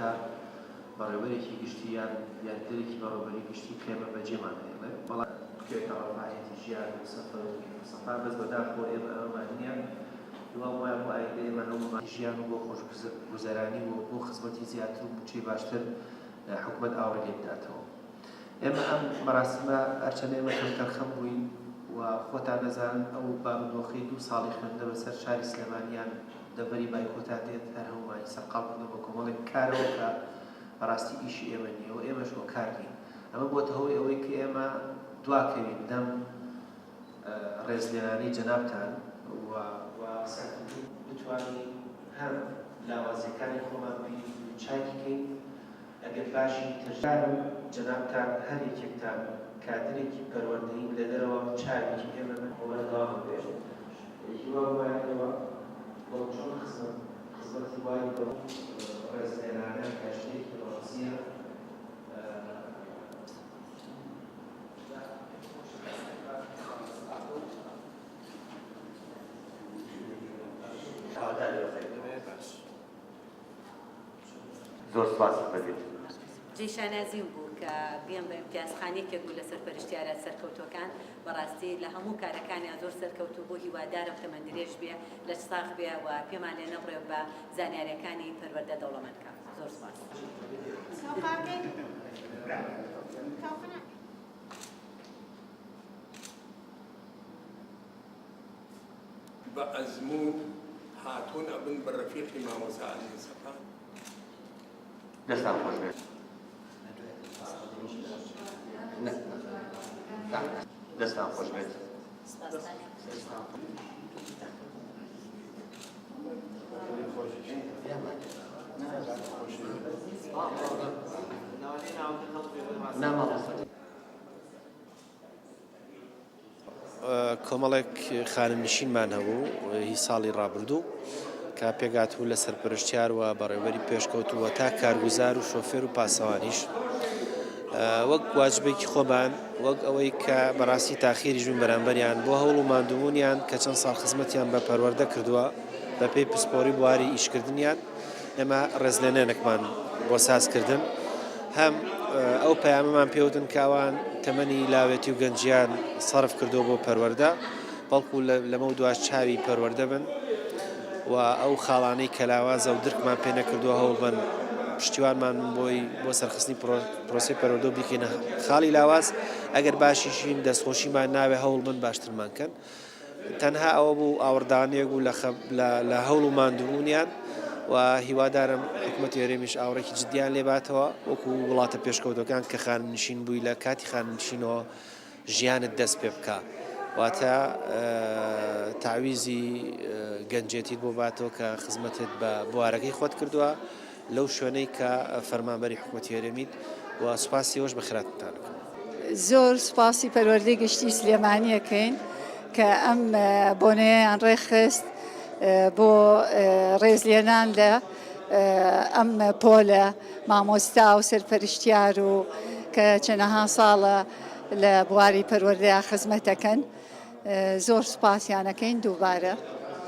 تا بەڕێوەرێکی گشتی یان یاریدەرێکی بەڕێوەبەری گشتی کە ئێمە بەجێمان ئەهێڵێ بەڵام بکەوێتە ڕەفاهیەتی ژیان و سەفەر و کەیف و سەفا بەس بەداخەوە ئێمە ئەمەمان نییە هیوام وایە بۆ ئایندە ئێمە هەموومان ژیان و بۆ خۆشگوزەرانی و بۆ خزمەتی زیاتر و مووچەی باشتر حکومەت ئاوڕی لێ بداتەوە. ئێمە ئەم مەراسیمە هەرچەندە ئێمە کەمتەرخەم بووین و خۆتان دەزانن ئەو بارودۆخەی دوو ساڵی خوێندنە بەسەر شاری سلێمانی یان دەڤەری بایکۆتا دێت هەر هەموومانی سەرقاڵ کردووە بە کۆمەڵێک کارەوە کە بەڕاستی ئیشی ئێمە نییە و ئێمەش هۆکار نین ئەمە بۆتە هۆی ئەوەی کە ئێمە دواکەوین لەم ڕێزلێنانەی جەنابتان و و قسەکردن بتوانین هەم لاوازیەکانی خۆمان ببینین و چاکی کەین ئەگەر باشین ترسانم جەنابتان هەر یەکێکتان کادرێکی پەروەردەیین لە دەرەوە چاوێکی ئێمە بن. و بەردەوام بێت هیوام وایە ئێوە وەک چۆن خزمەت خزمەتی وای بەو ڕێزلێنانە کە شتێکی ڕەمزیە. زۆر سپاست بەبێت. جێی شانازیم بوو کە بێم بە ئیمتیاز خان یەکێک بوو لە سەرپەرشتیارە سەرکەوتووەکان بەڕاستی لە هەموو کارەکانیا زۆر سەرکەوتوو بوو هیوادارم تەمەن درێژ بێ لەش ساغ بێ و پێمان لێ نەبڕێ و بە زانیاریەکانی پەروەردە دەوڵەمەند کا زۆر سوپاس. بە ئەزموون هاتوون ئەبن بە رەفیقی مامۆستا ئەمین سەفا. دەستان خۆش بێت. دەستان خۆش بێت. کۆمەڵێک خانەنشینمان هەبوو هی ساڵی ڕابردوو کە پێکهاتبوو لە سەرپەرشتیار و بەڕێوەبەری پێشکەوتوو و تا کارگوزار و شۆفێر و پاسەوانیش وەک واجبێکی خۆمان وەک ئەوەی کە بەڕاستی تاخیریش بووین بەرامبەریان بۆ هەوڵ و ماندووبوونیان کە چەند ساڵ خزمەتیان بە پەروەردە کردووە بەپێی پسپۆری بواری ئیشکردنیان ئێمە ڕێزلێنانێکمان بۆ سازکردن هەم ئەو پەیامەمان پێوتن کە ئەوان تەمەنی لاوێتی و گەنجیان سەرف کردووە بۆ پەروەردە بەڵکو لەمە دواش چاوی پەروەردە بن و ئەو خاڵانەی کە لاوازە و درکمان پێ نەکردووە هەوڵ بن پشتیوانمان بۆی بۆ سەرخستنی پرۆسی پەروەردە و بیکەینە خاڵی لاواز ئەگەر باشیشین دەستخۆشیمان ناوێ هەوڵ بن باشترمان کەن. تەنها ئەوە بوو ئاوڕدانێک بوو لە هەوڵ و ماندووبوونیان و هیوادارم حکومەتی هەرێمیش ئاوڕێکی جدیان لێ باتەوە وەکو وڵاتە پێشکەوتەکان کە خانەنشین بووی لە کاتی خانەنشینەوە ژیانت دەست پێ بکە واتە تاویزی گەنجێتیت بۆ باتەوە کە خزمەتت بە بوارەکەی خۆت کردووە لەو شوێنەی کە فەرمانبەری حکومەتی هەرێمیت و سوپاسی ئێوەش بەخێرهاتنتان ئەکەم. زۆر سوپاسی پەروەردەی گشتی سلێمانی ئەکەین کە ئەم بۆنەیەیان ڕێکخست بۆ ڕێزلێنان لە ئەم پۆلە مامۆستا و سەرپەرشتیار و کە چەنەها ساڵە لە بواری پەروەردەیا خزمەتەکەن زۆر سوپاسیانەکەین دووبارە.